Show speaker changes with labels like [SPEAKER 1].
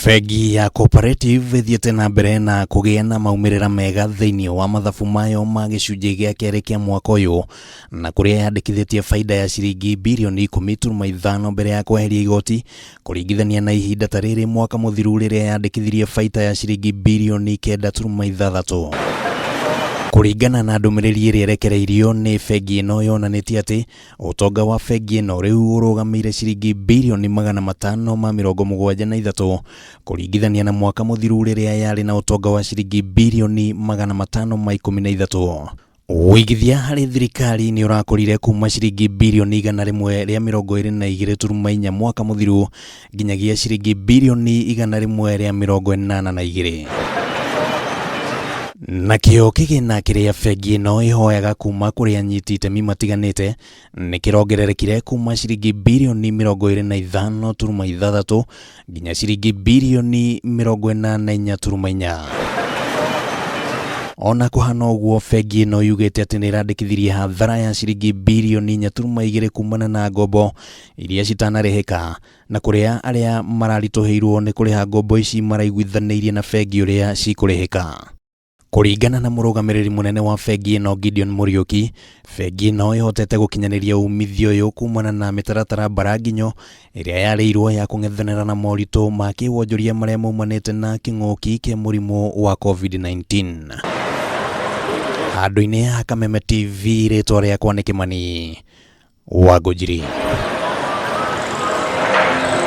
[SPEAKER 1] Bengi ya Cooperative ĩthiĩte na mbere na kũgĩa na maumĩrĩra mega thĩinĩ wa mathabu mayo ma gĩcunjĩ gĩa kerĩ kĩa mwaka ũyũ, na kũrĩa yandĩkithĩtie baida ya ciringi birioni 10.5 mbere ya kweheria igoti, kũringithania na ihinda ta rĩrĩ mwaka mũthiru rĩrĩa yandĩkithirie baita ya ciringi birioni 9.6. Kũringana na ndũmĩrĩri ĩrĩa ĩrekereirio nĩ bengi ĩno yonanĩtie atĩ Ũtonga wa bengi ĩno rĩu ũrũgamĩire ciringi birioni 573 kũringithania na mwaka mũthiru rĩrĩa yarĩ na ũtonga wa ciringi birioni 513. Ũigithia harĩ thirikari nĩ ũrakũrire kuma ciringi birioni 122.4 mwaka mũthiru nginyagia ciringi birioni 182. Nakĩo kĩgĩna kĩrĩa bengi ĩno ĩhoyaga kuma kũrĩ anyiti itemi matiganĩte nĩ kĩrongererekire kuma ciringi birioni 25.6 nginya ciringi birioni 84.4. Ona kũhana ũguo, bengi ĩno yugĩte atĩ nĩ ĩrandĩkithirie hathara ya ciringi birioni 4.2 kumana na ngombo iria citanarĩhĩka na kũrĩa arĩa mararitũhĩirwo nĩ kũrĩha ngombo ici maraiguithanĩirie na bengi ũrĩa cikũrĩhĩka. Kũringana na mũrũgamĩrĩri mũnene wa bengi ĩno Gideon Mũriũki, bengi ĩno ĩhotete gũkinyanĩria umithio ũyũ kumana na mĩtaratara mbaranginyo ĩrĩa yarĩirwo ya kũng'ethanĩra na moritũ ma kĩwonjoria marĩa maumanĩte na kĩng'ũki kĩa mũrimũ wa COVID-19. Handũ-inĩ ha Kameme TV, rĩtwa rĩakwa nĩ Kĩmani Wangũnjiri.